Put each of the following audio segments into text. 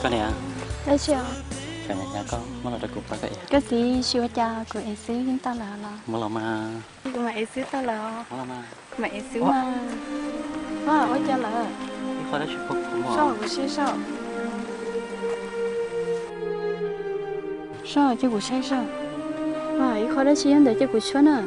Koj niam, dab tsi os? Koj txiv, tsis ua cas, kuv ev xwb yeej tau lawm los? Kuv mam ev xwb tau lawm. Kuv mam ev xwb mas. Ua cas lawm? Soj, kuv saib soj. Soj, cia kuv saib soj. Ib qho dab tsi nyob ntawd, cia kuv tshuab na.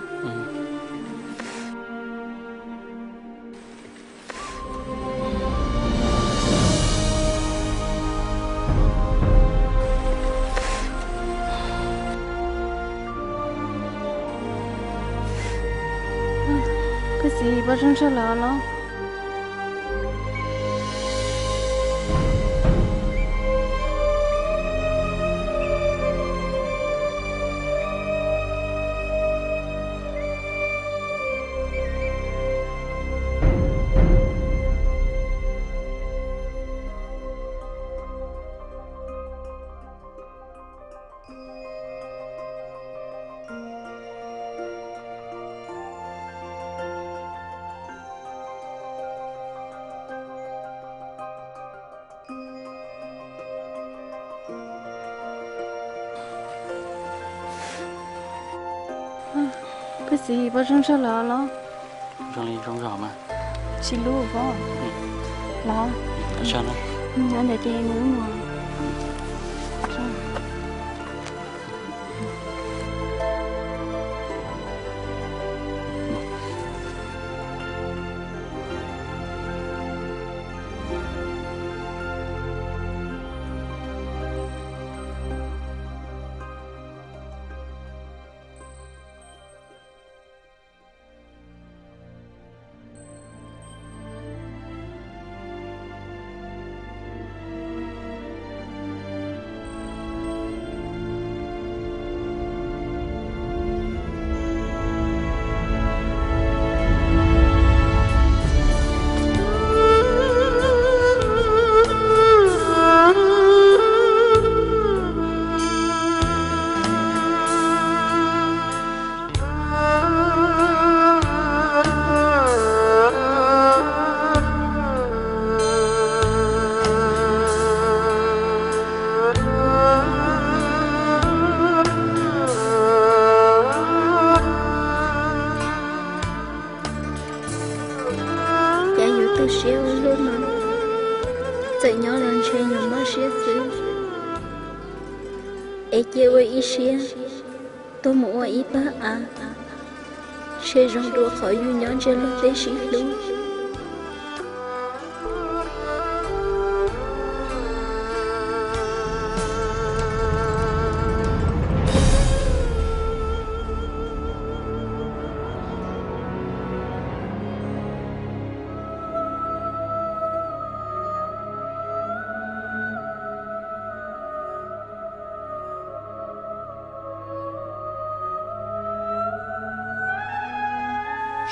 Koj txiv, puas zoo tshaj los los? Koj txiv, puas zoo zog lawm los? Zoo li zoo zog mas. Tsis lub pob los? Ntawd ces mus mus. Cas yuav tu siab ua luaj no, txawm nyob los ntshe yus mob siab xwb. Es cia ua ib siab tuaj mus ua ib pab av, ntshe zoo dua qhov yus nyob ntsiag luag tej sib hlub.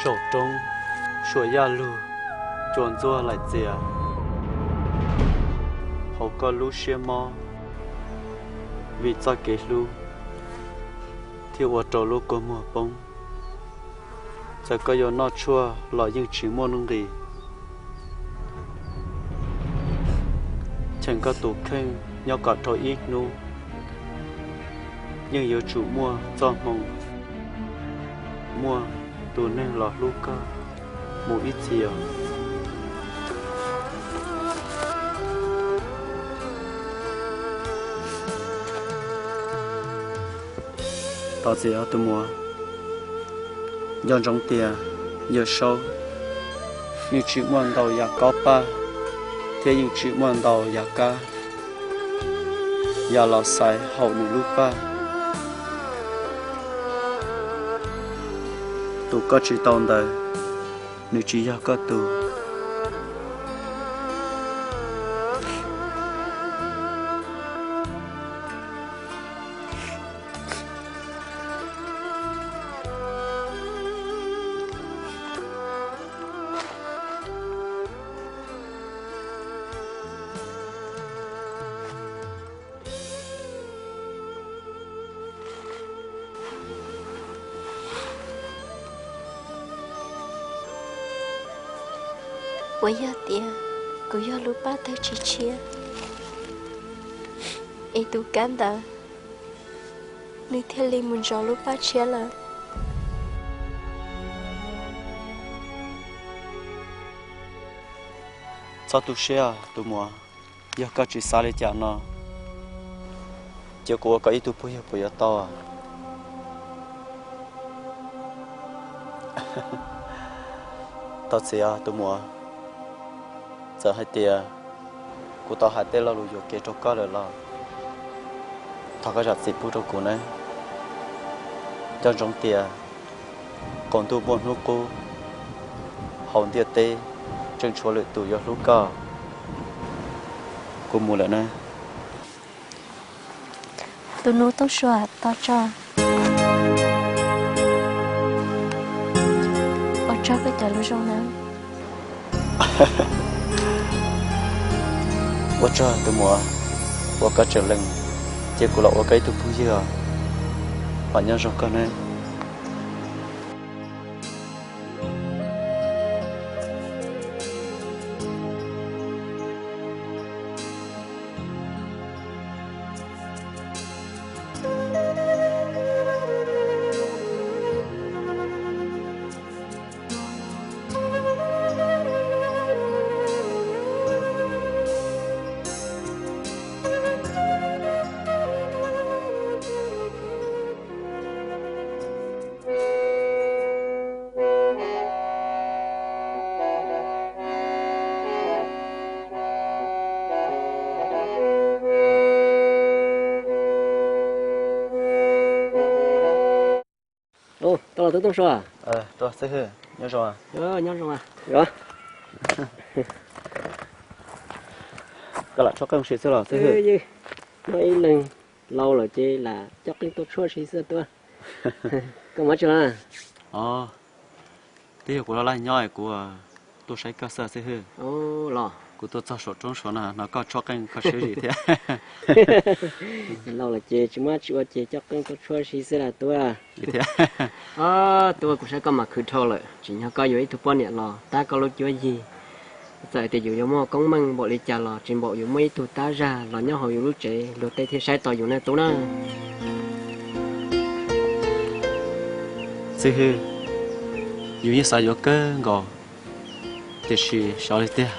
Saum roob, suam yaj lug, cua ntxuag laim txias. Hauv koj lub siab mob vim txoj kev hlub thiaj ua rau lub kua muag poob. Txawm koj yuav noj tshuaj los yeej tsis muaj nuj nqis. Cheem koj tus kheej nyob kom dhau ib hnub, yeej yuav tsum muaj txoj hmoo muaj tus neeg los hlub koj mus ib txhis os. Thov txim os tus muam. Nco ntsoov tias Yawm Saub yeej tsis muaj ntau yam kob paj, thiab yeej tsis muaj ntau yam kab yam los xaiv haum nws lub paj. Tus koj tsis tau ntawd, nws tsis yog koj tus. Puas yog tias kuv yog lub paj tawg tsis tshiab? es tus kab ntawd nws thiaj li mus ntsib lub paj tshiab lawm. Txhob tu siab tus muam, yog koj tsis xav li cas no, ces kuv ua koj ib tug phooj ywg puas yuav tau? Tau txiv os tus muam, txawm hais tias kuv tau hais tej lo lus yuam kev rau koj lawm los thov koj zam txim pub rau kuv nawb. Nco ntsoov tias qaum ntuj muaj hnub qub, hauv ntiaj teb tseem tshuav lwm tus yuav hlub koj. Kuv mus lawm nawb. Tus nus Tooj Sua, tos tso. Ua tsaug koj cov lus zoo nawb. Ua tsaug tus muam, uas koj tseem lees cia kuv los ua koj ib tug phooj ywg os. Mam nyob zoo koj nawb. Tau los tub Tooj Sua. Xib hwb, nyob zoo. Nyob zoo. Koj lam tshov qeej si xwb los xib hwb? Noj ib leeg laus lawm ces lam coj qeej tuaj tshuab si xwb tuaj. Koj mus tsi los? Twb yog kuv laj laj nyob kuv tuaj saib koj xwb xib hwb. Los kuv tuaj txog saum roob saud no hnov koj tshov qeej kho siab zim thiab. Laus lawm ces tsis muaj tsis ua ces coj qeej tuaj tshuab si xwb las tuaj. Thiab. Tuaj kuv saib koj mas khwv dhau lawm, tsim nyog koj yuav ib tug poj niam los tab koj lub cuab yig. Txawm tias yus yuav muaj koob meej npaum li cas los tsis npaum yus muaj ib tug tab zag los nyob hauv yus lub tsev luag tej thiaj saib tau yus na tub na. Xib hwb, yus yeej xav yuav kawg nkaus, tiam sis xyov li tiag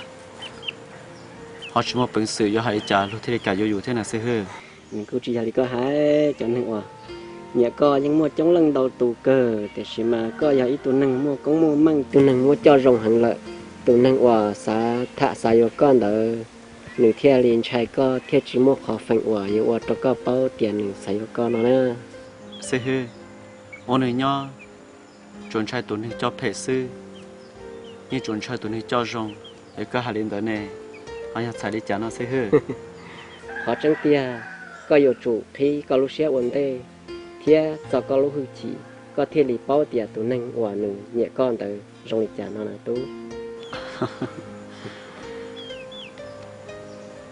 ho tsis muaj peev xwm yuav hais li cas luag thiaj li kam yuav yus thiab na xib hwb. Nws kuj tsis yog li koj hais, cov neeg uas nyiam koj yeej muaj coob leej ntau tus kawg, tiam sis mas koj yog ib tug neeg muaj koob muaj meej, tus neeg muaj coj zoo heev lawm. Tus neeg uas xav tham xav yuav koj ntawd, nws thiaj li ntshai koj thiaj tsis muaj qhov feem uas yuav ua rau koj paub tias nws xav yuav koj no na. Xib hwb, ua neeg nyob tsuas ntshai tus neeg coj phem xwb, yeej tsuas ntshai tus neeg coj zoo. Es koj hais li ntawd ne, ho yog txhais li cas no xib hwb? Qhov tseeb tiag, koj yuav tsum qhib koj lub siab ua ntej thiab txo koj lub hwj chim, koj thiaj li paub tias tus neeg uas nws nyiam koj ntawd zoo li cas no na tub.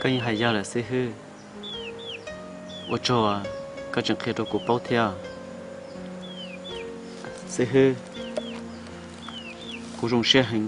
Koj yeej hais yog lawm xib hwb. Ua tsaug koj tseem qhia rau kuv paub thiab. Xib hwb, kuv zoo siab heev